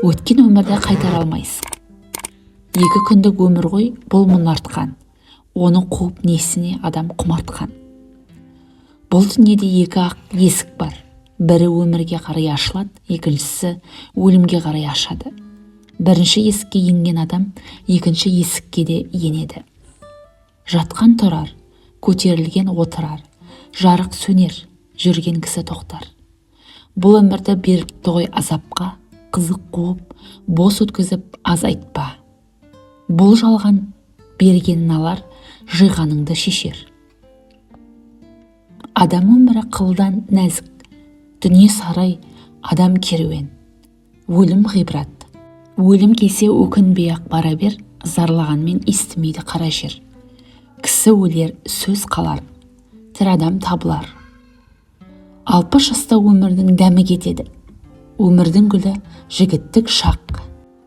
Өткен өмірді қайтара алмайсың. Екі күндік өмір ғой бұл мұнартқан, оны қуып несіне адам құмартқан? Бұл дүниеде екі ақ есік бар: бірі өмірге қарай ашылады, екіншісі өлімге қарай ашады. Бірінші есікке енген адам екінші есікке де енеді. Жатқан тұрар, көтерілген отырар, жарық сөнер, жүрген кісі тоқтар. Бұл өмірді беріпті ғой азапқа, қызық қуып, бос өткізіп аз айтпа. Бұл жалған бергенін алар, жиғаныңды шешер. Адам өмірі қылдан нәзік. Дүние сарай, адам керуен. Өлім ғибрат. Өлім келсе, өкінбей ақ бара бер, зарлағанмен естімейді қара жер. Кісі өлер, сөз қалар, тірі адам табылар. 60 жаста өмірдің дәмі кетеді. Өмірдің гүлі жігіттік шақ.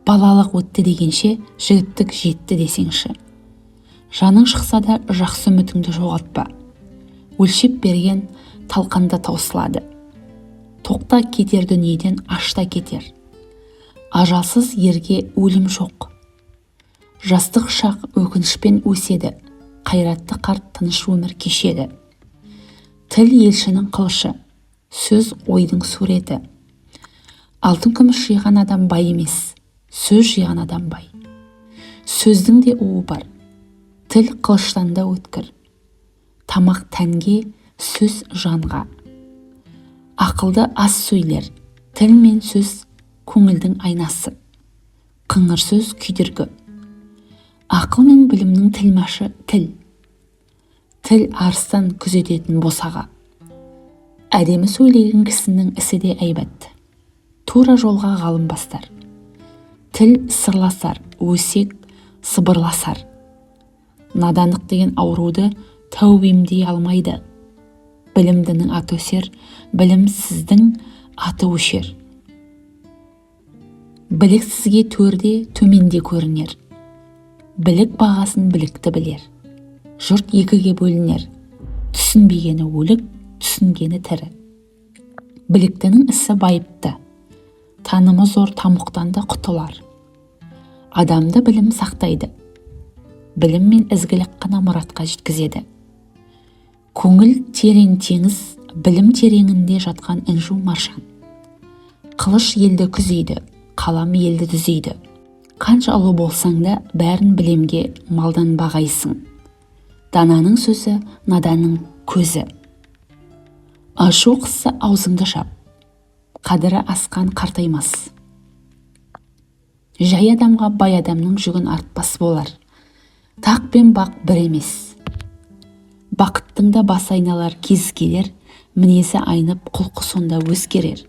Балалық өтті дегенше, жігіттік жетті десеңші. Жаның шықса да, жақсы үмітіңді жоғалтпа. Өлшеп берген талқанда таусылады. Тоқта кетер дүниеден, аш та кетер. Ажалсыз ерге өлім жоқ. Жастық шақ өкінішпен өседі, қайратты қарт тыныш өмір кешеді. Тіл елшінің қылышы, сөз ойдың суреті. Алтын күміс жиған адам бай емес, сөз жиған адам бай. Сөздің де уы бар. Тіл қылыштан да өткір. Тамақ тәнге, сөз жанға. Ақылды аз сөйлер. Тіл мен сөз көңілдің айнасы. Қыңыр сөз күйдіргі. Ақыл мен білімнің тілмашы тіл. Тіл арыстан күзететін босаға. Әдемі сөйлеген кісінің ісі де әйбат. Тура жолға ғалым бастар. Тіл сырласар, өсек сыбырласар. Надандық деген ауруды тәуіп емдей алмайды. Білімдінің аты өсер, білімсіздің аты өшер. Біліксізге төрде төменде көрінер. Білік бағасын білікті білер. Жұрт екіге бөлінер: түсінбегені өлік, түсінгені тірі. Біліктінің ісі байыпты. Танымы зор тамұқтан да құтылар. Адамды білім сақтайды. Білім мен ізгілік қана мұратқа жеткізеді. Көңіл терең теңіз, білім тереңінде жатқан інжу маржан. Қылыш елді күзейді, қалам елді түзейді. Қанша ұлы болсаң да, бәрін білемге малданбағайсың. Дананың сөзі наданның көзі. Ашу қысса, аузыңды жап. Қадірі асқан қартаймас. Жай адамға бай адамның жүгін артпас болар. Тақ пен бақ бір емес. Бақыттың да басы айналар кезі келер, мінезі айнып, құлқы сонда өзгерер.